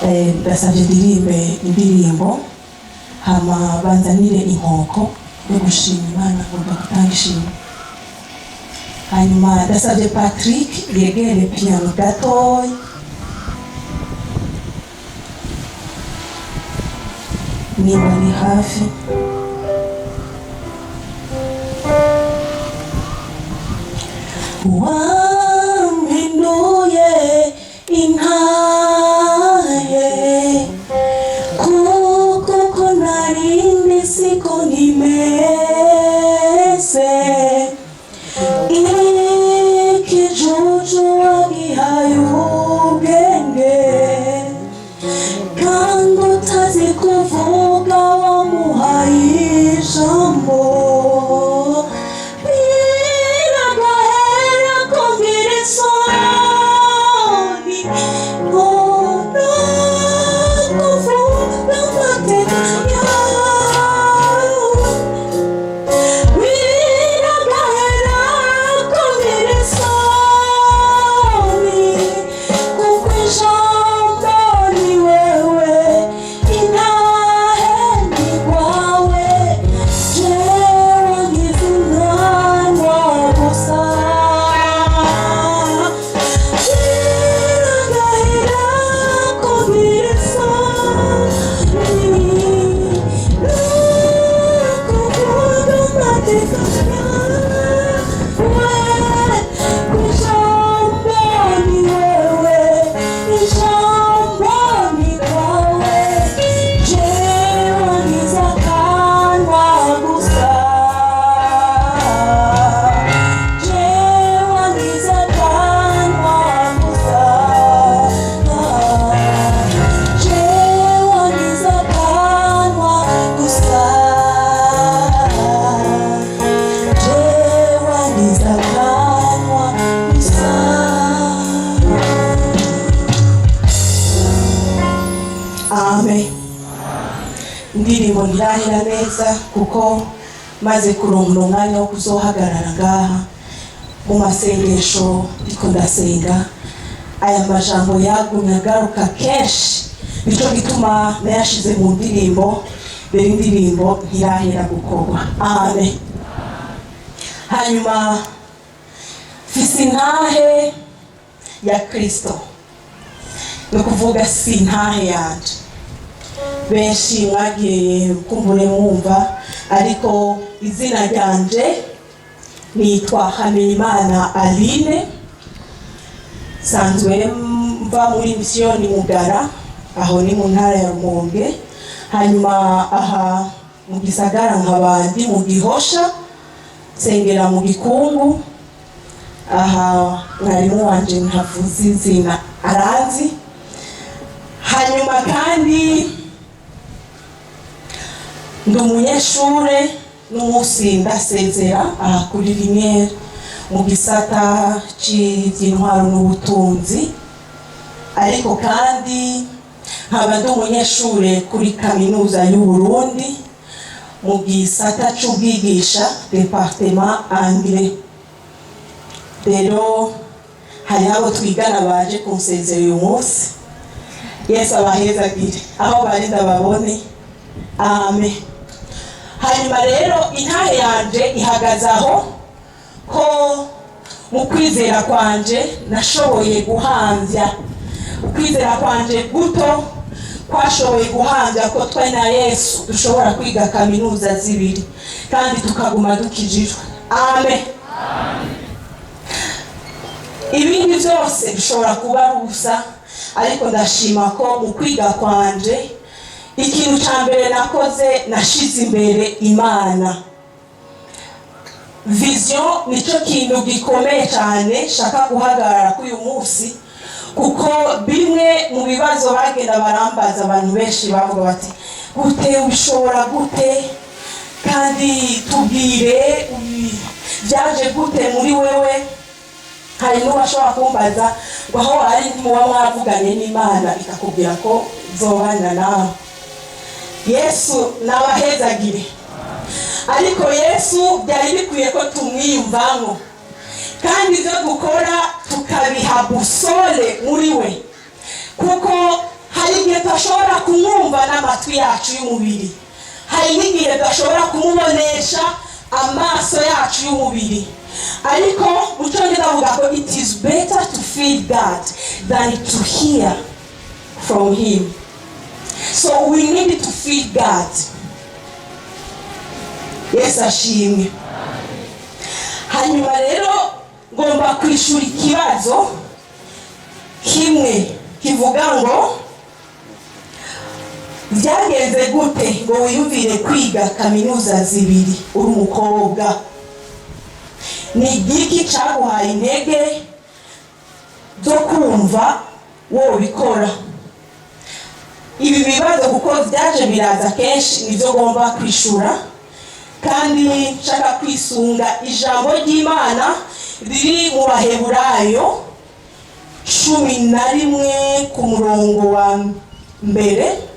Ndasabye ndirimbe indirimbo, hama banzanire inkoko yo gushima Imana. Ngomba gutanga ishimwe. Hanyuma ndasabye Patrick yegere piano gatoya. Niba ari hafi. Wampinduye intahe, kuko ko narindi siko nkimeze. Ikijuju wagihaye ubwenge, kandi utazi kuvuga wamuhaye ijambo. Biragahera kugira isoni no kuvuga amateka yawe. Biragahera kugira isoni, kuko ijambo ni wewe, intahe ni rwawe. Jewe ngize umwana gusa. Biragahera kugira isoni no kuvuga amateka yawe. Ijambo ni wewe, ijambo ni kwawe. Jewe ngize akanwa gusa. Jewe ngize akanwa gusa. Jewe ngize akanwa gusa. Jewe ngize akanwa gusa. Amen. Indirimbo ntirahera neza, kuko maze kuronka umwanya wo kuzohagarara ngaha mu masengesho, ndiko ndasenga, aya majambo yagumye agaruka kenshi. Nico gituma nayashize mu ndirimbo. Rero indirimbo ntirahera gukorwa. Amen. Hanyuma mfise intahe ya Kristo, ni ukuvuga si intahe yanje. Benshi mwagiye kumbure mwumva, ariko izina ryanje nitwa Hamenyimana Aline. Sanzwe mva muri misiyoni Mugara, aho ni mu ntara ya Rumonge. Hanyuma aha mu gisagara nkaba ndi mu Gihosha, nsengera mu Gikungu. Aha mwarimu wanje ntavuze izina aranzi. Hanyuma kandi ndi umunyeshure, n'umunsi ndasezera aha kuri Lumière mu gisata c'ivy'intwaro n'ubutunzi. Ariko kandi nkaba ndi umunyeshure kuri Kaminuza y'u Burundi mu gisata c'ubwigisha, département anglais. Rero hariho abo twigana baje kunsezera uyu munsi. Yesu abahezagire aho bari, ndababone. Amen. Hanyuma rero intahe yanje ihagaze aho ko mu kwizera kwanje nashoboye guhanzya, ukwizera kwanje guto kwashoboye guhanzya ko twe na Yesu dushobora kwiga kaminuza zibiri kandi tukaguma dukijijwe. Amen. Ibindi byose bishobora kuba ari ubusa, ariko ndashima ko mu kwiga kwanje ikintu cya mbere nakoze, nashize imbere Imana. Vision nicyo kintu gikomeye cyane shaka guhagarara kuri uyu munsi, kuko bimwe mu bibazo bagenda barambaza, abantu benshi bavuga bati: "Gute ubishobora? Gute? Kandi tubwire, byaje gute muri wewe?" Hari n'uwashobora kumbaza ngo: "Aho ari ntimuba mwavuganye n'Imana ikakubwira ko zobana nawe?" Yesu nabahezagire. Ariko Yesu byari bikwiye ko tumwiyumvamo, kandi ibyo dukora tukabiha boussole muri we, kuko hari igihe Kumwumva n'amatwi yacu y'umubiri, hari n'igihe tudashobora kumubonesha amaso yacu y'umubiri, ariko mu Cyongereza avuga ko it is better to feel God than to hear from him. So we need to feel God. Yesu ashimwe. Hanyuma rero ngomba kwishura ikibazo kimwe kivuga ngo: byagenze gute ngo wiyumvire kwiga kaminuza zibiri uri umukobwa? Ni igiki cyaguhaye intege zo kumva wobikora? Ibi bibazo, kuko byaje biraza kenshi, nibyo ngomba kwishura, kandi nshaka kwisunga ijambo ry'Imana riri mu Baheburayo 11 ku murongo wa 1.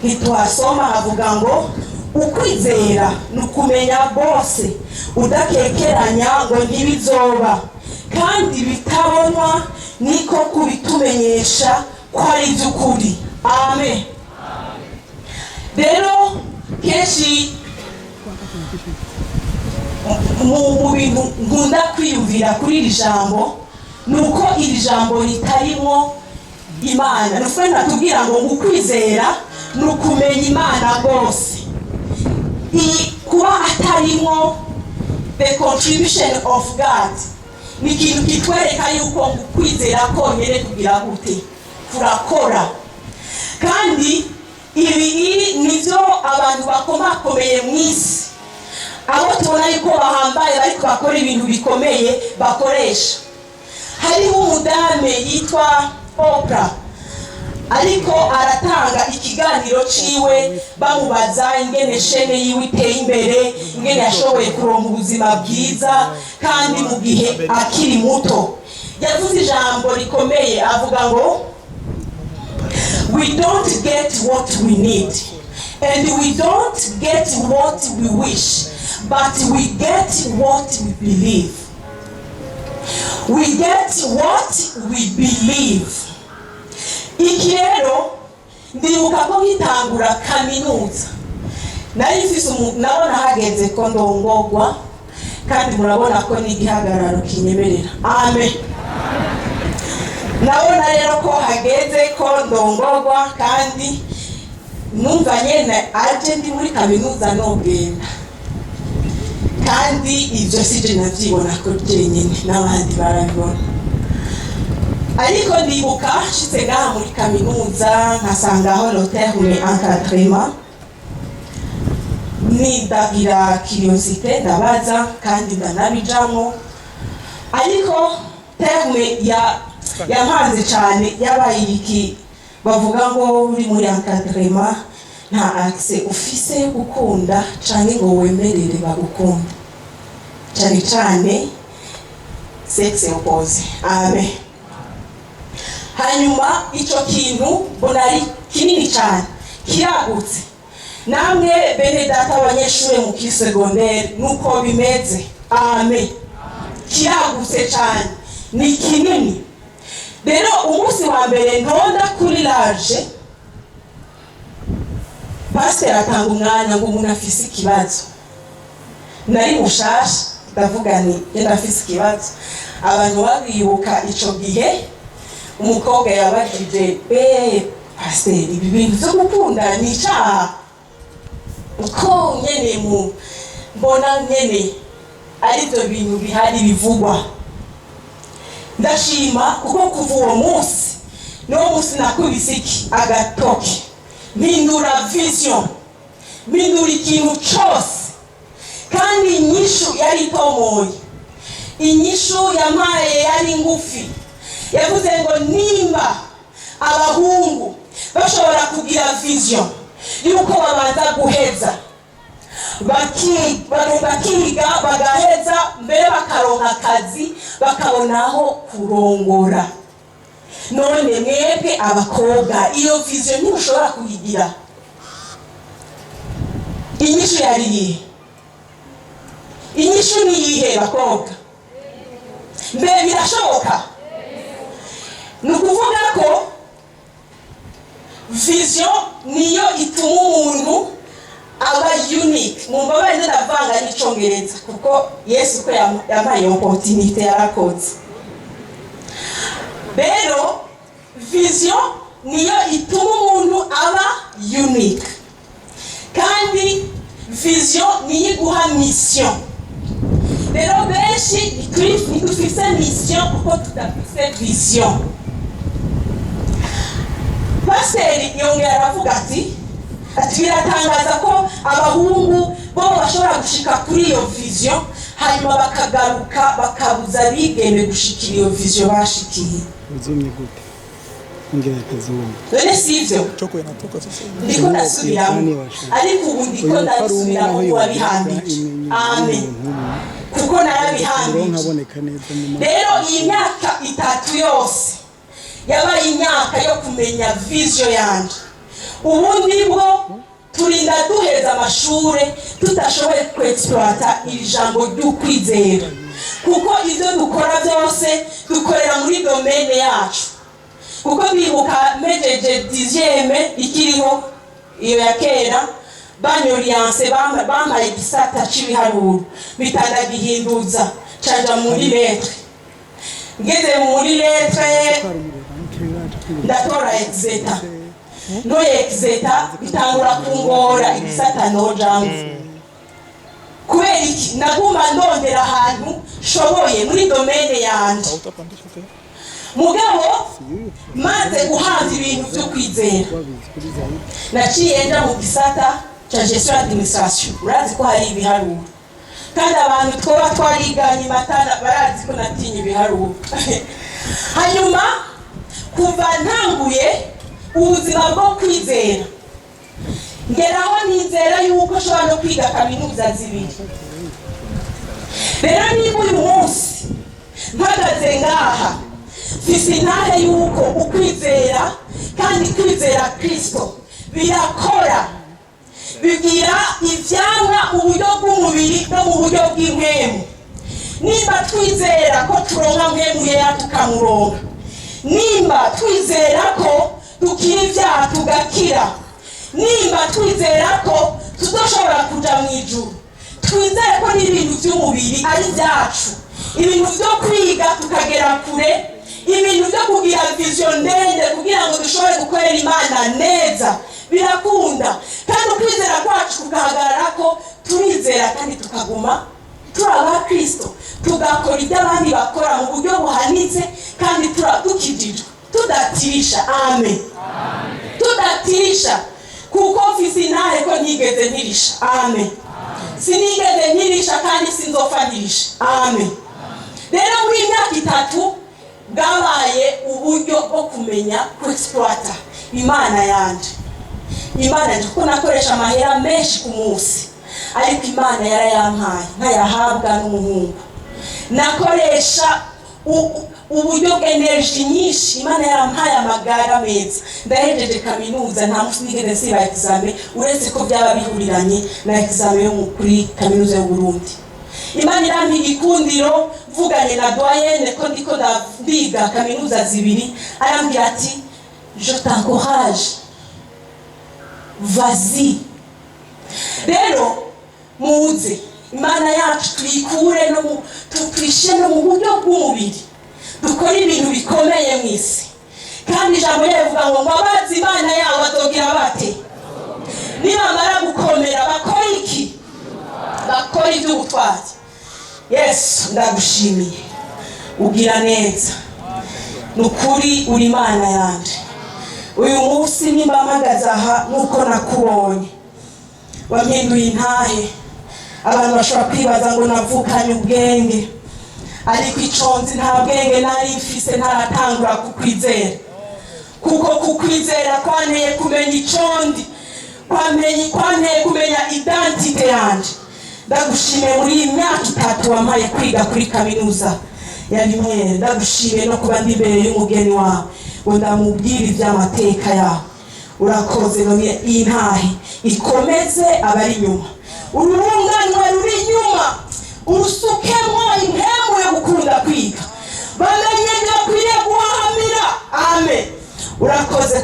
Ntitwasoma? Havuga ngo: "Ukwizera ni ukumenya bose udakekeranya ngo ntibizoba, kandi bitabonwa niko kubitumenyesha ko ari iby'ukuri." Amen. Rero kenshi mu bintu nkunda kwiyumvira kuri iri jambo ni uko iri jambo ritarimo Imana. Ni ukuvuga natubwira ngo ukwizera ni ukumenya Imana rwose. Iyi kuba atarimo the contribution of God ni ikintu kitwereka yuko ngo ukwizera konyine kugira gute? Kurakora. Kandi ibi nibyo abantu bakomakomeye mu isi, abo tubona yuko bahambaye bariko bakora ibintu bikomeye, bakoresha. Hariho umudame yitwa Oprah, ariko aratanga ikiganiro ciwe, bamubaza ingene chaîne yiwe iteye imbere, ingene yashoboye kuronka ubuzima bwiza kandi mu gihe akiri muto. Yavuze ijambo rikomeye, avuga ngo: "We don't get what we need and we don't get what we wish, but we get what we believe. We get what we believe." Iki rero ndibuka ko nkitangura kaminuza nari mfise nabona hageze ko ndongogwa, kandi murabona ko n'igihagararo kinyemerera. Amen. Nabona rero ko hageze ko ndongogwa, kandi numva nyene aje ndi muri kaminuza nogenda. Kandi ibyo si je navyibona ko jenyine, n'abandi barabibona. Ariko ndibuka nshitse ngaha muri kaminuza, nkasangaho le terme encadrement, nindagira curiosité, ndabaza kandi ndanabijamwo. Ariko terme ya yampanze cyane yabaye iki bavuga ngo uri muri encadrement nta accès ufise yo gukunda canke ngo wemerere bagukunda, cyane cyane sexe opposé. Amen. Hanyuma ico kintu mbona ari kinini cyane, kiragutse. Namwe bene data abanyeshuri mu kisegondere nuko bimeze. Amen. Kiragutse cyane, ni kinini. Rero umunsi wa mbere ntonda kuri large, pasiteri atanga umwanya ngo umuntu afise ikibazo. Nari mushasha, ndavuga ni genda afise ikibazo. Abantu babibuka ico gihe umukobwa yabajije: "Be pasiteri, ibi bintu vyo gukunda ni icaha?" Uko nyene mu mbona nyene arivyo bintu bihari bivugwa. Ndashima kuko kuva uwo munsi, niwo munsi nakubise iki agatoki, mpindura vision, mpindura ikintu cose. Kandi inyishu yari itomoye, inyishu yampaye yari ngufi. Yavuze ngo nimba abahungu bashobora kugira vision yuko babanza guheza bakiga bagaheza mbere bakaronka akazi, bakabonaho kurongora, none mwebwe abakobwa iyo vision ntimushobora kuyigira? Inyishu yari iyihe? Inyishu ni iyihe, bakobwa? Mbe birashoboka? Ni ukuvuga ko vision y'umuntu Vision niyo ituma umuntu aba unique. Mumbabarire, ndavanga n'icongereza kuko Yesu ko yampaye opportunité, yarakoze. Rero vision niyo ituma umuntu aba unique, kandi vision niyo iguha mission. Rero benshi ntidufise mission kuko tudafise vision. Pasiteri yongera aravuga ati biratangaza ko abahungu bo bashobora gushika kuri iyo vision, hanyuma bakagaruka bakabuza abigeme gushikira iyo vision bashikiye. Uzumye gute? Ongera akazungu. None si ivyo? Choko inatoka sasa hivi. Ndiko ndasubiramo, ariko ubu ndiko ndabisubiramo wabihambije. Amen, kuko narabihambije. Nkaboneka neza mu maso. Rero iyi myaka 3 yose yabaye imyaka yo kumenya vision yanje. Ubundi bwo turinda duheza amashure tudashoboye kwexploita iri jambo ry'ukwizera, kuko ibyo dukora byose dukorera muri domaine yacu. Kuko ndibuka mejeje dixième ikiriho iyo ya kera, banyoriyanse bampaye igisata c'ibiharuro, mpita ndagihinduza, caja muri lettres. Ngeze muri lettres ndatora exeta. Ntoye exeta, bitangura kungora igisata nojamwo. Kubera iki? Naguma ndondera ahantu nshoboye muri domaine yanje. Hautapandisha tena. Mugabo maze guhabwa ibintu byo kwizera, Wabizi kuri zaidi. naciye nja mu gisata ca gestion administration. Urazi ko hari ibiharuro, kandi abantu twoba twariganye Matana barazi ko natinya ibiharuro. Hanyuma kuva ntanguye ubuzima bwo kwizera, ngeraho nizera yuko nshobora no kwiga kaminuza zibiri. Rero niba uyu munsi mpagaze ngaha, mfise intahe yuko ukwizera kandi kwizera Kristo birakora, bigira ivyamwa uburyo bw'umubiri no mu buryo bw'impwemu. Nimba twizera ko turonka Mpwemu Yera, tukamuronka, nimba twizera ko dukira ibyaha, tugakira, nimba twizera ko tuzoshobora kuja mu ijuru, twizere ko n'ibintu by'umubiri ari ibyacu, ibintu byo kwiga tukagera kure, ibintu byo kugira vision ndende kugira ngo dushobore gukorera Imana neza, birakunda. Kandi ukwizera kwacu kugahagarara ko turizera, kandi tukaguma turi abakristo, tugakora ibyo abandi bakora mu buryo buhanitse, kandi dukijijwe, tudatirisha. Amen, tudatirisha, kuko mfise intahe ko ntigeze ntirisha. Amen, sinigeze ntirisha kandi sinzopfa ntirisha. Amen. Rero muri iyi myaka 3 bwabaye uburyo bwo kumenya kwexploita Imana yanje. Imana yanje, kuko nakoresha amahera menshi ku munsi, ariko Imana yarayampaye nkayahabwa n'umuhungu. Nakoresha uburyo bw'énergie nyinshi, Imana yarampaye amagara meza. Ndahejeje kaminuza, nta munsi nigeze nsiba examen, uretse ko byaba bihuriranye na examen yo kuri kaminuza y'u Burundi. Imana irampa igikundiro. Mvuganye na doyenne ko ndiko ndiga kaminuza zibiri, arambwira ati: "Je t'encourage, vas-y." Rero muze Imana yacu tuyikure no mu tuyishyire no mu buryo bw'umubiri, dukore ibintu bikomeye mu isi. Kandi ijambo ryayo rivuga ngo abazi Imana yabo bazogira bate? Nibamara gukomera bakora iki? Bakora iby'ubutwari. Yesu, ndagushimiye, ugira neza, ni ukuri uri Imana yanje. Uyu munsi nimba mpagaze aha, nuko nakubonye, wampinduye intahe. Abantu bashobora kwibaza ngo navukanye ubwenge, ariko iconzi nta bwenge nari mfise ntaratangura kukwizera, kuko kukwizera kwanteye kumenya icondi, kwanteye kumenya identité yanje. Ndagushimiye muri iyi myaka 3 wampaye kwiga kuri kaminuza ya Lumière. Ndagushimiye no kuba ndi imbere y'umugeni wawe ngo ndamubwire iby'amateka yawe. Urakoze. None iyi ntahe ikomeze abari inyuma, ururunganwe ruri inyuma, urusukemwo impemu yo gukunda kwiga, bamenye ibyo bakwiriye guhahamira. Amen, urakoze.